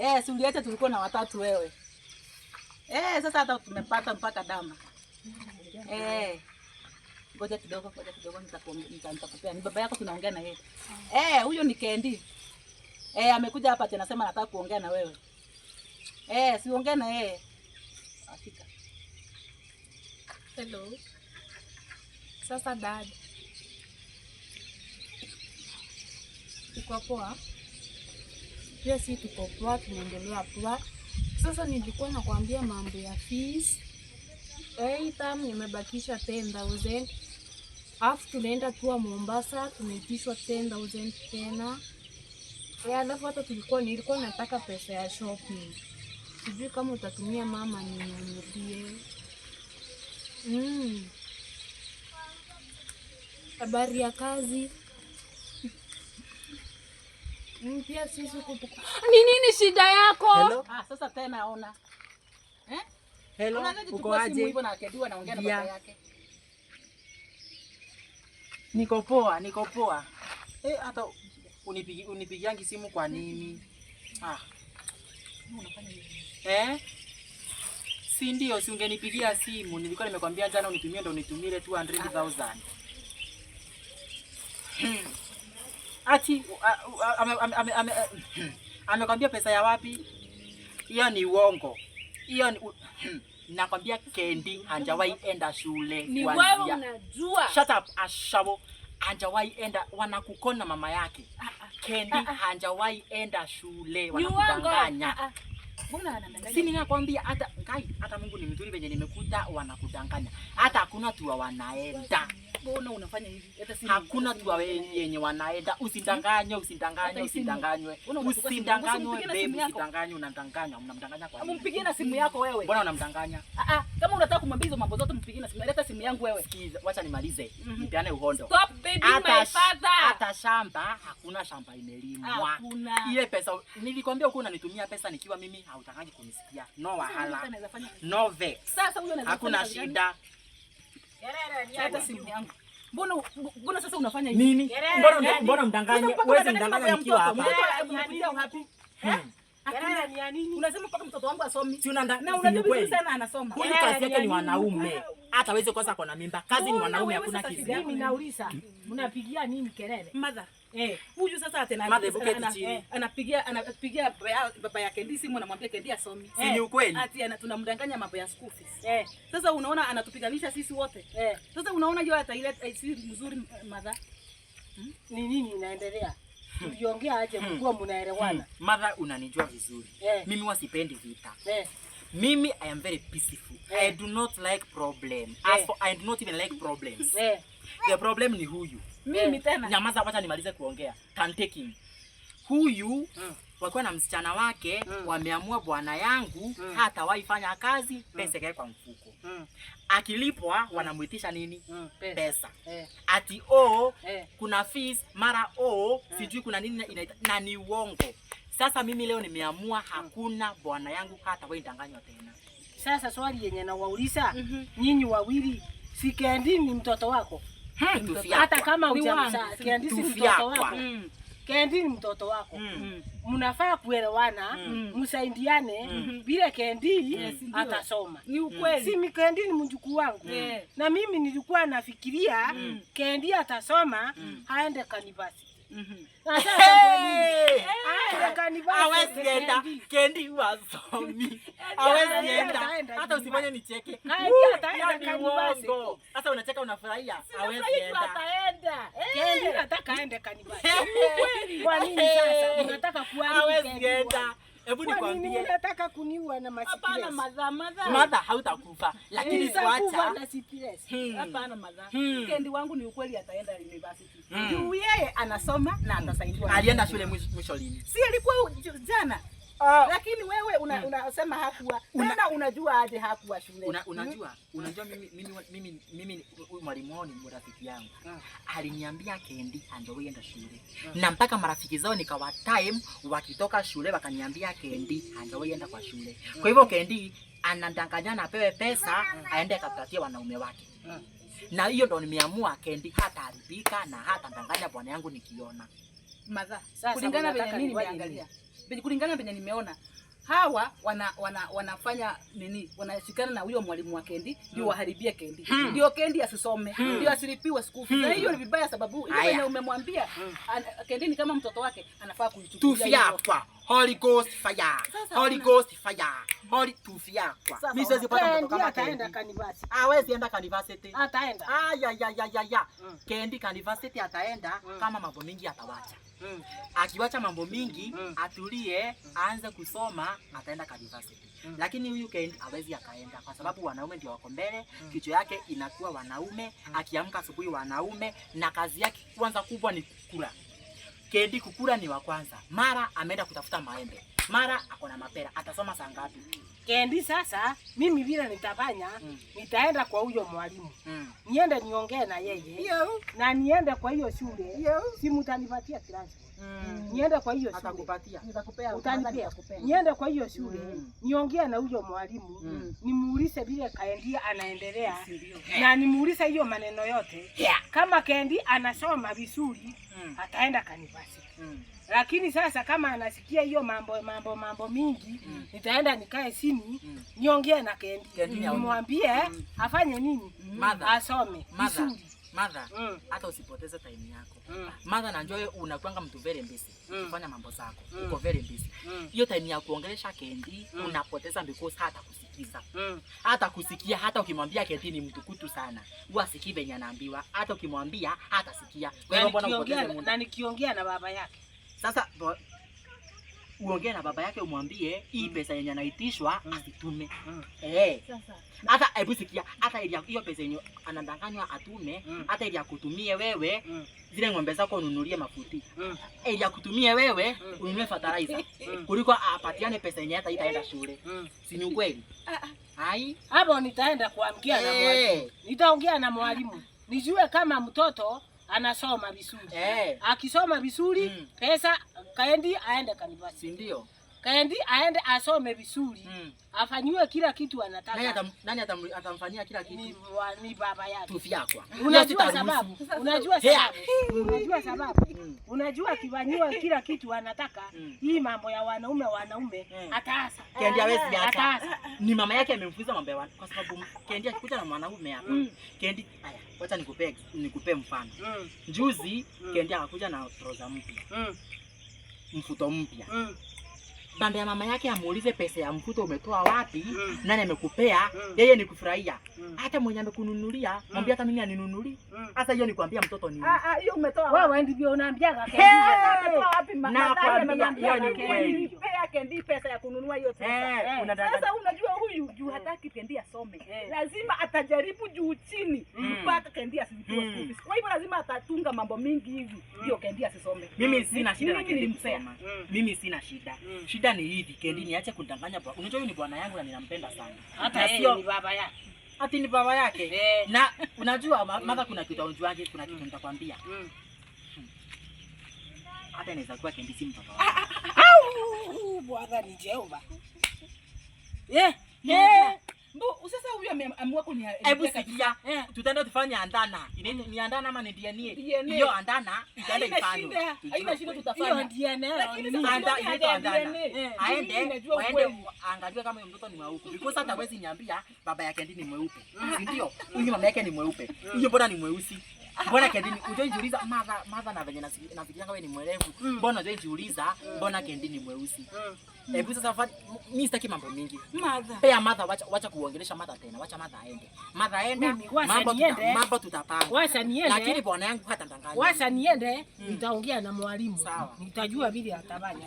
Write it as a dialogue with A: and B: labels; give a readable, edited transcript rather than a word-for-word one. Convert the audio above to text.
A: Eh, si uliacha tulikuwa na watatu wewe. Eh, sasa hata tumepata mpaka dama. Eh. Ngoja kidogo, ngoja kidogo nitakupea. Ni baba yako tunaongea na yeye. Eh, huyo ni Kendi. Eh, amekuja hapa tena sema anataka kuongea na wewe. Eh, si ongea na yeye. Afika.
B: Hello. Sasa dad. Uko poa? Pia si tuko poa, tunaendelea poa. Sasa nilikuwa nakwambia mambo ya fees. Hey, term nimebakisha 10,000. Alafu tunaenda tour Mombasa, tunaitishwa 10,000 tena. Eh, alafu hata nilikuwa nataka pesa ya shopping. Sijui kama utatumia mama ninunulie. Habari ya kazi. Pia sisi huku Ni nini shida yako?
C: Hello?
A: Ah, sasa tena ona. Eh?
C: Hello,
A: Unaanzaje
C: uko
A: kuchukua simu
C: aje?
A: hivyo na Kendi anaongea na
C: Yeah.
A: baba yake?
C: Niko poa, niko poa. Eh, hata unipigiangi simu kwa nini? Ah. Eh? Si ndio, si ungenipigia simu. Nilikuwa nimekwambia jana unitumie ndo unitumie 200,000. Ati amekwambia pesa ya wapi? Hiyo ni uongo. Hiyo ni nakwambia Kendi hajawahi enda shule.
B: Ni wewe
C: kuanzia.
B: unajua.
C: Shut up, ashabo. Hajawahi enda, wanakukona mama yake. Kendi hajawahi enda shule,
B: Ni uongo.
C: wanakudanganya.
A: Mbona anadanganya?
C: Si ninakwambia hata ngai, hata Mungu ni mzuri venye nimekuta wanakudanganya. Hata hakuna tua wanaenda.
A: Mbona unafanya hivi? Hata simu.
C: Hakuna tua yenye wanaenda. Usindanganywe, usindanganywe,
A: Hata simu.
C: usindanganywe.
A: Mbona unachukua simu?
C: Usindanganywe,
A: Usimpigie na
C: babe,
A: simu yako.
C: usindanganywe, unamdanganya, unamdanganya kwa nini?
A: Mpigie na simu yako wewe.
C: Mbona unamdanganya?
A: Ah ah, kama unataka kumwambia hizo mambo zote mpigie na simu. Leta simu yangu wewe.
C: Sikiza, wacha nimalize. Nipeane uhondo.
B: Stop baby my father.
C: Hata shamba hakuna shamba imelimwa.
A: Hakuna.
C: Ile pesa nilikwambia uko unanitumia pesa nikiwa mimi hautakangi kunisikia. No wahala.
A: Anaweza fanya.
C: No vex.
A: Sasa huyo anaweza
C: Hakuna
A: fanya kazi gani?
C: shida.
A: Leta simu yangu. Mbona mbona sasa unafanya hivi?
C: Nini? Mbona mbona mdanganye?
A: Sasa mpaka
C: Wewe
A: unadanganya
C: mdanganya
A: mambo ya
C: nikiwa
A: mtoto.
C: hapa.
A: Mtoto unakuja wapi? Eh?
D: Kelele ni ya nini?
A: Unasema mpaka mtoto wangu asomi.
C: Si unanda
A: Na
C: si
A: unajua
C: ni
A: vizuri
C: kweli.
A: sana anasoma.
C: Huyu kazi yake ni wanaume. Hata hawezi kosa kona mimba. Kazi ni
A: Mbona
C: wanaume,
A: wewe
C: hakuna
A: sasa
C: kizi.
A: shida yako
D: Mimi nauliza, mnapigia nini kelele?
A: Mother.
D: Eh,
A: Huyu sasa tena
C: Mother, hebu keti chini.
A: anapigia baba ya Kendi simu anamwambia Kendi asomi.
C: Si ni ukweli?
A: Ati tunamdanganya mambo ya school fees.
D: eh,
A: Sasa unaona anatupiganisha sisi wote.
D: eh,
A: Sasa unaona hiyo hata ile si mzuri mother.
D: ni nini inaendelea? Tuliongea aje mkuwa mnaelewana?
C: Mother, unanijua vizuri.
D: Eh.
C: Mimi huwa sipendi vita.
D: Eh,
C: Mimi I am very peaceful.
D: Eh.
C: I do not like problem. As
D: Eh.
C: for I do not even like problems.
D: eh,
C: The problem ni huyu.
A: Mimi tena.
C: Nyamaza, wacha nimalize kuongea. Can take him. Huyu wakiwa na msichana wake wameamua bwana yangu hatawahi fanya kazi, pesa ikae kwa mfuko. Akilipwa wanamuitisha nini?
D: Pesa.
C: Pesa.
D: Eh,
C: Ati o
D: eh.
C: kuna fees mara o sijui kuna nini inaita na ni uongo. Sasa mimi leo nimeamua hakuna bwana yangu hatawahi danganywa tena.
D: Sasa swali yenye nawauliza nyinyi wawili, si Kendi ni mtoto wako? Hata kama
A: Ni
D: hujamzaa,
A: wangu.
D: Kendi si mtoto
C: Tufiakwa.
D: wako. Kendi ni mtoto wako. Mnafaa kuelewana, msaidiane bila Kendi
A: Yes, ndio.
D: atasoma.
A: Ni ukweli.
D: Si mi Kendi ni mjukuu wangu. Na mimi nilikuwa nafikiria Kendi atasoma aende kanibasi. Na sasa kwa nini?
C: Hey!
D: Aende kanibasi.
C: Hawezi enda.
D: Kendi.
C: Kendi wasomi. Hawezi enda.
D: Ataenda.
C: Hata usifanye nicheke.
D: Kendi ataenda
C: Hiyo ni
D: kanibasi.
C: uongo. Sasa unacheka unafurahia. Hawezi
A: Furahi tu
C: enda.
A: ataenda.
D: Kendi nataka aende kanibasi. Kwa nini sasa mnataka kuharibu
C: Hawezi
D: Kendi
C: enda.
D: wangu?
C: Hebu
D: Kwa nini
C: nikwambie.
D: mnataka kuniua na
A: Hapana
D: masikio?
A: mother, mother.
C: Mother, hautakufa. Lakini
D: Nitakufa
C: wacha.
D: na stress.
A: Hapana mother. Kendi wangu ni ukweli ataenda university.
C: Hmm.
A: Juu yeye anasoma na atasaidiwa.
C: Alienda shule mwisho lini?
A: Si alikuwa jana. Lakini wewe unasema hakuwa. Tena unajua aje hakuwa shule.
C: Unajua, unajua mimi huyu mwalimu wao ni rafiki yangu. Aliniambia Kendi hajawahi enda shule. Na mpaka marafiki zao nikawa time wakitoka shule wakaniambia Kendi hajawahi enda kwa shule. Kwa hivyo Kendi anadanganyana apewe pesa aende akapatie wanaume wake. Na hiyo ndo nimeamua Kendi hataharibika na hatadanganya bwana yangu nikiona.
A: Mother,
D: Sasa
A: kulingana venye
D: mnataka
A: mimi
D: niwaje
A: nimeangalia. Kulingana venye nimeona. Hawa wanafanya nini? Wanashikana na huyo mwalimu wa Kendi ndio waharibie Kendi. Ndio Kendi asisome, ndio asilipiwe school fees. Na hiyo ni vibaya sababu hiyo
C: Haya.
A: wenye umemwambia Kendi ni kama mtoto wake anafaa kuichukulia hivyo.
C: Tufiakwa. Holy Ghost fire.
A: Sasa
C: Holy Ghost fire. Holy tufiakwa.
A: Sasa
C: Mimi siwezi pata mtoto
D: Kendi
C: kama
D: ataenda
C: Kendi.
D: kanivasi.
C: Hawezi enda kanivasiti.
D: Ataenda.
C: Aya ya ya ya ya.
D: Mm.
C: Kendi kanivasiti ataenda kama mambo mingi atawacha. Akiwacha mambo mingi atulie, aanze kusoma, ataenda university. Lakini huyu Kendi hawezi akaenda kwa sababu wanaume ndio wako mbele, kichwa yake inakuwa wanaume, akiamka asubuhi wanaume, na kazi yake kwanza kubwa ni kukula. Kendi kukula ni wa kwanza. Mara ameenda kutafuta maembe, mara ako na mapera, atasoma saa ngapi?
D: Kendi sasa, mimi vile nitafanya, nitaenda kwa huyo mwalimu. Niende niongee na yeye. Na niende kwa hiyo shule. Si mtanipatia transport. Niende kwa hiyo shule.
C: Atakupatia.
A: Nitakupea,
D: Utanipea.
A: nitakupea.
D: Niende kwa hiyo shule, niongee na huyo mwalimu, nimuulize vile Kendi anaendelea na nimuulize hiyo maneno yote. Kama Kendi anasoma vizuri, ataenda kanivasi. Lakini sasa kama anasikia hiyo mambo mambo mambo mingi, nitaenda nikae chini niongee na Kendi,
C: Kendi aongee.
D: nimwambie afanye nini,
C: Mother.
D: asome
C: Mother.
D: vizuri.
C: Mother, hata usipoteze time yako. Mother, najua wewe unakuanga mtu very busy. Ukifanya mambo zako, uko very busy. Hiyo time ya kuongelesha Kendi unapoteza because hata kusikiza. Hata kusikia, hata ukimwambia Kendi ni mtukutu sana. Huwa sikii venye anaambiwa. Hata ukimwambia hatasikia. Kwa
D: Na
C: hiyo mbona upoteze muda?
D: na nikiongea na baba yake.
C: Sasa uongee na baba yake umwambie hii pesa yenye anaitishwa asitume.
A: Sasa
C: Hata hebu sikia, hata ili hiyo pesa yenye anadanganywa atume, hata ili akutumie wewe zile ng'ombe zako ununulie mafuti. Ili akutumie wewe ununue fertilizer kuliko apatiane pesa yenye hata itaenda shule. Si ni ukweli? Ai,
D: Hapo nitaenda kuamkia na mwalimu. Nitaongea na mwalimu nijue kama mtoto anasoma vizuri. Akisoma vizuri, pesa Kendi aende kanivasi.
C: Si ndio?
D: Kendi aende asome vizuri, afanyiwe kila kitu anataka.
C: Nani atamfanyia kila kitu?
D: Ni baba yake.
C: Tufiakwa.
D: Unajua sababu? Unajua sababu? Unajua sababu? Unajua akifanyiwa kila kitu anataka, hii mambo ya wanaume wanaume ataasa.
C: Kendi hawezi acha.
D: Ataasa.
C: Ni mama yake amemfunza mambo ya kwa sababu Kendi akikuja na mwanaume hapa. Kendi, aya, wacha nikupe mfano. Juzi Kendi akakuja na trouser mpya. Mfuto mpya. Banda ya mama yake amuulize pesa ya mfuto umetoa wapi? Nani amekupea? Yeye ni kufurahia. Hata mwenye amekununulia, mwambie hata mimi aninunulie. Sasa hiyo ni kuambia mtoto nini?
A: Hiyo umetoa.
D: Wewe ndivyo unaambiaga Kendi.
A: Umetoa wapi?
C: Na kuambia hiyo ni kweli.
A: Nilipea Kendi pesa ya kununua hiyo trouser. Sasa unajua huyu juu hataki Kendi asome. Lazima atajaribu juu chini mpaka Kendi asilipiwe school fees. Kwa hivyo lazima atatunga mambo mingi hivi ndio Kendi asisome.
C: Mimi sina shida na Kendi
A: nilimpea.
C: kusoma. Mimi sina shida. Shida ni hivi, Kendi niache kudanganya bwana. Unajua huyu ni bwana yangu na ninampenda sana.
D: Hata
C: Na
D: yeye
C: sio
D: ni baba yake.
C: ati ni baba yake. Na unajua mother, kuna kitu unjuaje, kuna kitu nitakwambia. Hata inaweza kuwa Kendi si mtoto wake.
D: Au bwana ni Jehova.
A: Sasa huyu ameamua kuniharibia.
C: Hebu sikia, tutaenda tufanye andana. Ni andana ama ni DNA?
A: DNA.
C: Hiyo andana itaenda
A: Haina
C: ifanywe.
A: shida, haina shida tutafanya.
D: Hiyo DNA.
A: Lakini sasa
C: Anda
A: sioni
C: inaitwa
A: haja ya
C: andana.
A: DNA.
C: Aende
A: Mimi najua
C: waende
A: ukweli.
C: angaliwe kama huyo mtoto ni mweupe. Because hata hawezi niambia baba yake Kendi ni mweupe. Si ndio? Huyu mama yake ni mweupe. Huyu mbona ni mweusi? Mbona Kendi ni unajua mother na venye nafikiria wewe ni mwerevu. Mbona unajua mbona Kendi ni mweusi? Hebu sasa mimi sitaki mambo mingi.
A: Mother.
C: Pea mother, wacha kuongelesha mother tena. Wacha mother aende. Mother aende. Mambo tutapanga.
D: Wacha niende.
C: Lakini bwana yangu hatandanganya.
D: Wacha niende, nitaongea na mwalimu.
C: Sawa.
D: Nitajua vile atafanya.